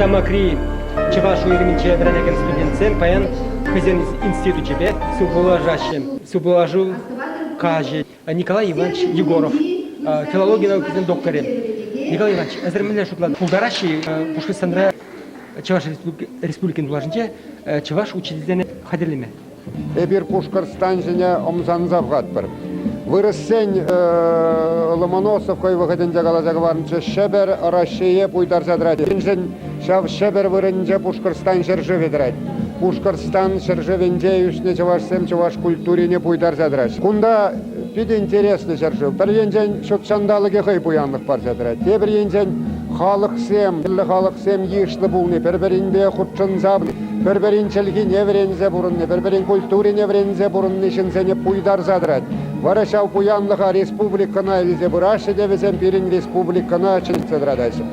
Стерлитамакри чӑваш уйрӑмӗнче вӗренекен студентсем паян хӑйсен институчӗпе сывпуллашаҫҫӗ. Сывпуллашу каҫӗ Николай Иванович Егоров, филологи наукисен докторӗ. Николай Иванович, эсир мӗнле шутлатӑр? Пултараҫҫӗ-и Пушкӑртстанра Чӑваш Республикин тулашӗнче чӑваш учительсене хатӗрлеме? Эпир Пушкӑртстан ҫине ӑмсанса пӑхатпӑр. Вырӑссен Ломоносов хӑй вӑхӑтӗнче каласа хӑварнӑччӗ, Ҫӗпӗр Раҫҫее пуйтарса тӑрать. Мӗншӗн ҫав Ҫӗпӗр вырӑнӗнче Пушкӑртстан ҫӗршывӗ тӑрать. Пушкӑртстан ҫӗршывӗнче ӳснӗ чӑвашсем чӑваш культурине пуйтарса тӑраҫҫӗ. Кунта питӗ интереслӗ ҫӗршыв. Пӗр енчен ҫут ҫанталӑкӗ хӑй пуянлӑх парса тӑрать. Тепӗр енчен халӑхсем, тӗрлӗ халӑхсем йышлӑ пулни, пӗр-пӗринпе хутшӑнса, пӗр-пӗрин чӗлхине вӗренсе пурӑнни, пӗр-пӗрин культурине вӗренсе пурӑнни ҫынсене пуйтарса тӑрать. Вара ҫав пуянлӑха республикӑна илсе пыраҫҫӗ те вӗсем пирӗн республикӑна чӗнсе тӑратаҫҫӗ.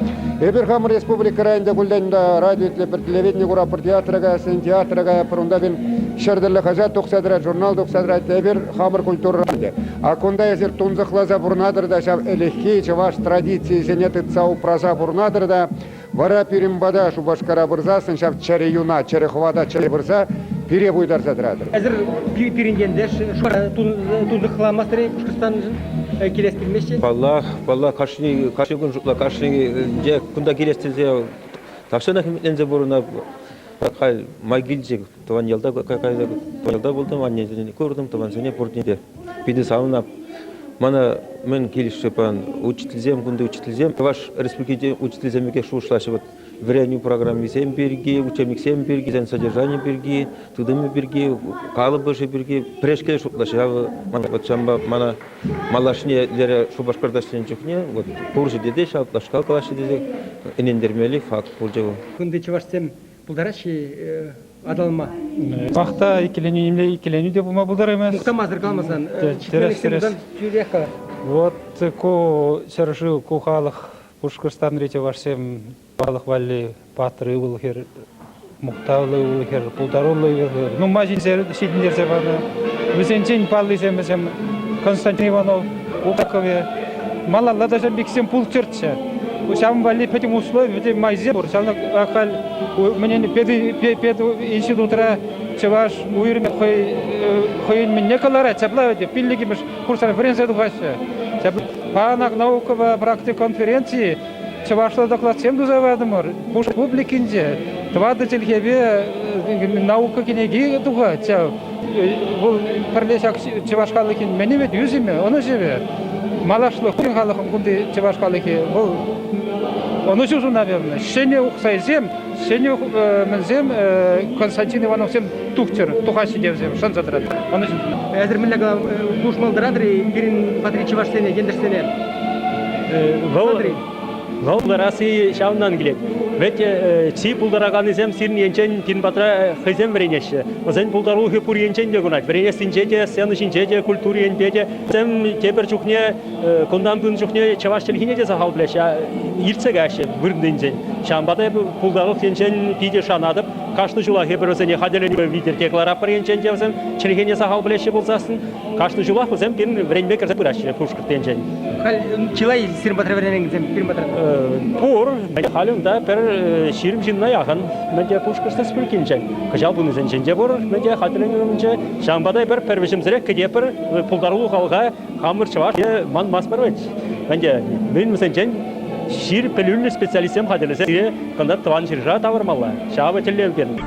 Эпир хамӑр республикӑра ӗнтӗ куллен радио итлетпӗр, телевидени куратпӑр, театра каяссин, театра каятпӑр, унта пин ҫӗр тӗрлӗ хаҫат тухса тӑрать, журнал тухса тӑрать. Эпир хамӑр культурӑра ӗнтӗ. А кунта эсир тунсӑхласа пурӑнатӑр та ҫав ӗлӗкхи чӑваш традицийӗсене тытса упраса пурӑнатӑр та, вара пирӗн пата Шупашкара пырсассӑн ҫав чӗрӗ юна, чӗрӗ хӑвата чӗре пырса пире пуйтарса тӑратӑр. Эсир пирӗн ентеш тунсӑхламастӑр-и Пушкӑртстаншӑн килес килмест-и? Паллах, паллах, кашни, кашни кун шутла, кашнинче кунта килес тесе тахҫанах ӗмӗтленсе пурӑнап. Халь май килчӗ тӑван ялта тӑван ялта пултӑм, аннесене куртӑм, тӑвансене пурне те. Питӗ савӑнап. Мана мӗн килӗшрӗ паян учительсем, кунти учительсем, Чӑваш Республикинчи учительсем пекех шухӑшлаҫҫӗ. Вот вӗренӳ программисем пирки, учебниксем пирки, содержани пирки, тытӑмӗ пирки, калӑпӑшӗ пирки пӗрешкел шутлаҫҫӗ. Ҫавӑ вот ҫавӑнпа мана малашне лере Шупашкарта ӗҫленӗ чухне вот пур ҫӗрте те ҫаплашкал калаҫҫӗ тесе ӗнентермелли факт пулчӗ вӑл. Кунти чӑвашсем пултараҫҫӗ-и аталанма? Пахта иккӗленӳ нимле иккӗленӳ те пулма пултараймасть. Мухтамасӑр каламасан, ҫитменлӗхсем пулсан тӳрех калар. Вот ку ҫӗршыв, ку халӑх Пушкӑртстанри чӑвашсем халӑх валли паттӑр ывӑл-хӗр, мухтавлӑ ывӑл-хӗр, пултаруллӑ ывӑл-хӗр нумай ҫитӗнтерсе панӑ. Вӗсенчен паллисем вӗсем Константин Иванов, Упакове. Малалла та ҫав пексем пулччӑрччӗ. Ҫавӑн валли пӗтӗм услови, пӗтӗм майсем пур. Ҫавна халь мӗнен пединститутра чӑваш уйрӑмӗ хӑй хӑйӗн мӗнне кӑларать, ҫапла вӗт пиллӗкмӗш курсра вӗренсе тухаҫҫӗ. Паянах наукӑпа практика конференцийӗ чӑвашла докладсем туса патӑмӑр. Пуш публикинче тӑватӑ чӗлхепе наука кӗнеки тухать ҫав. Вӑл пӗрле ҫак чӑваш халӑхӗн мӗнӗ вӗт ӳсӗмӗ, ӑнӑҫӑвӗ. Малашлӑх халӑхӑн кунти чӑваш халӑхӗ вӑл ӑнӑҫу сунавӗ. Ҫӗнӗ Ухсайсем, ҫӗнӗ мӗнсем Константин Ивановсем тухчӑр, тухаҫҫӗ те вӗсем, шанса тӑратӑп. Ӑнӑҫу. Эсир мӗнле хушмал тӑратӑр-и пирӗн патри чӑвашсене, ентешсене? Вӑл вӑл пултарасси ҫавӑнтан килет. Вӗт чи пултараканнисем сирӗн енчен пирӗн патра хӑйсем вӗренеҫҫӗ. Вӗсен пултарулӑхӗ пур енчен те курать. Вӗренессинче те, сцена ҫинче те, культура енпе те. Вӗсем тепӗр чухне кунтан пынӑ чухне чӑваш чӗлхине те сахал пӗлеҫҫӗ, иртсе каяҫҫӗ вырӑнтинчен. Ҫавӑнпа та эпӗ пултарулӑх енчен питӗ шанатӑп. Кашни ҫулах эпир вӗсене хатӗрленӳ витӗр те кӑларатпӑр енчен те вӗсем чӗлхене сахал пӗлеҫҫӗ пулсассӑн. Кашни ҫулах вӗсем пирӗн вӗренме кӗрсе пыраҫҫӗ Пушкӑрт енчен. Халь чылай сирӗн патра вӗренекенсем пирӗн патра? Пур. Халь унта пӗр 20 ҫынна яхӑн мӗнте Пушкӑрт Республикинчен. Кӑҫал пынисенчен те пур мӗнте хатӗрленӳ умӗнче. Ҫавӑнпа та эпир пӗр вӗҫӗмсӗрех кӗтетпӗр пултаруллӑ халӑха хамӑр чӑваш манмастпӑр вӗт. Ӗнтӗ мӗн вӗсенчен ҫирӗп пӗлӳллӗ специалистсем хатӗрлесе пире кӑнта тӑван ҫӗршыва тавӑрмалла. Ҫавӑ тӗллев пирӗн.